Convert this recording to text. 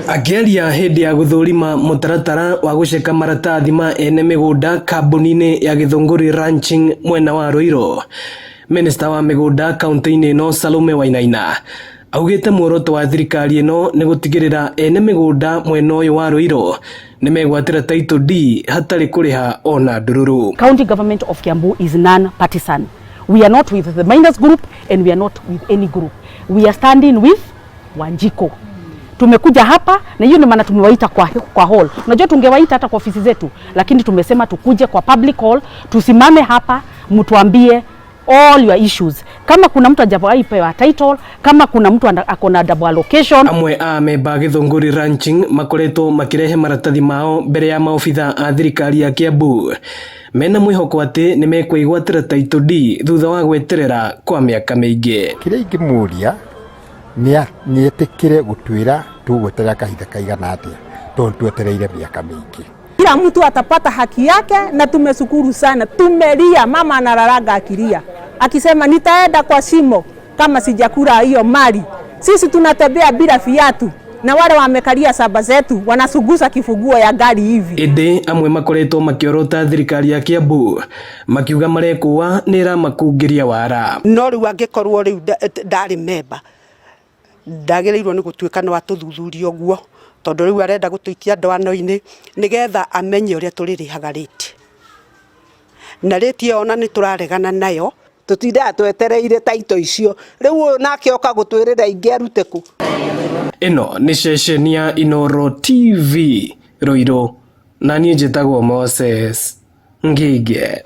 Akĩaria hĩndĩ ya gũthũrima mũtaratara wa gũceka maratathi ma ene mĩgũnda kambuni-inĩ ya Githunguri Ranching mwena wa Ruiru, Minista wa mĩgũnda kaunti-inĩ ĩno Salome Wainaina augĩte muoroto wa thirikari ĩno nĩ gũtigĩrĩra ene mĩgũnda mwena ũyũ wa Ruiru nĩ megwatĩra title deed hatarĩ kũrĩha ona ndururu. County government of Kiambu is non-partisan. We are not with the miners group and we are not with any group. We are standing with Wanjiku. Tumekuja hapa na hiyo ndio maana tumewaita kwa hall. Unajua tungewaita hata kwa ofisi zetu, lakini tumesema tukuje kwa public hall, tusimame hapa mtuambie all your issues. Kama kuna mtu hajawahi pewa title, kama kuna mtu ako na double allocation. Amwe a amemba Githunguri Ranching makoretwo makirehe maratathi mao mbere ya maobitha a thirikari ya Kiambu mena mwĩhoko atĩ nĩ mekwĩgwatĩra title deed thutha wa gweterera kwa mĩaka mĩingĩ. Kĩrĩa ingĩmũria nĩ etĩkĩre gũtwĩra tũgweterera kahinda kaigana atĩa, tondũ twetereire mĩaka mĩingĩ. Kila mtu atapata haki yake, na tumeshukuru sana. Tumelia, mama analalaga akilia akisema nitaenda kwa shimo kama sijakula hiyo mali. Sisi tunatembea bila viatu na wale wamekalia shamba zetu wanasugusa kifunguo ya gari hivi. Ĩndĩ amwe makoretwo makĩorota thirikari ya Kiambu makiuga marekũa nĩ ĩramakungĩria wara. No rĩu angĩkorwo rĩu ndarĩ memba, ndagĩrĩirwo nĩ gũtuĩka no atũthuthurie ũguo, tondũ rĩu arenda gũtũikia ndwano-inĩ nĩgetha amenye ũrĩa tũrĩrĩhaga rĩti, na rĩti ĩyo ona nĩ tũraregana nayo. Tutindaga twetereire taito icio, rĩu ũyũ nake oka gũtwĩrĩra ingĩ arute kũ? Ĩno nĩ ceceni ya Inooro TV Ruiru, na niĩ njĩtagwo Moses Ngige.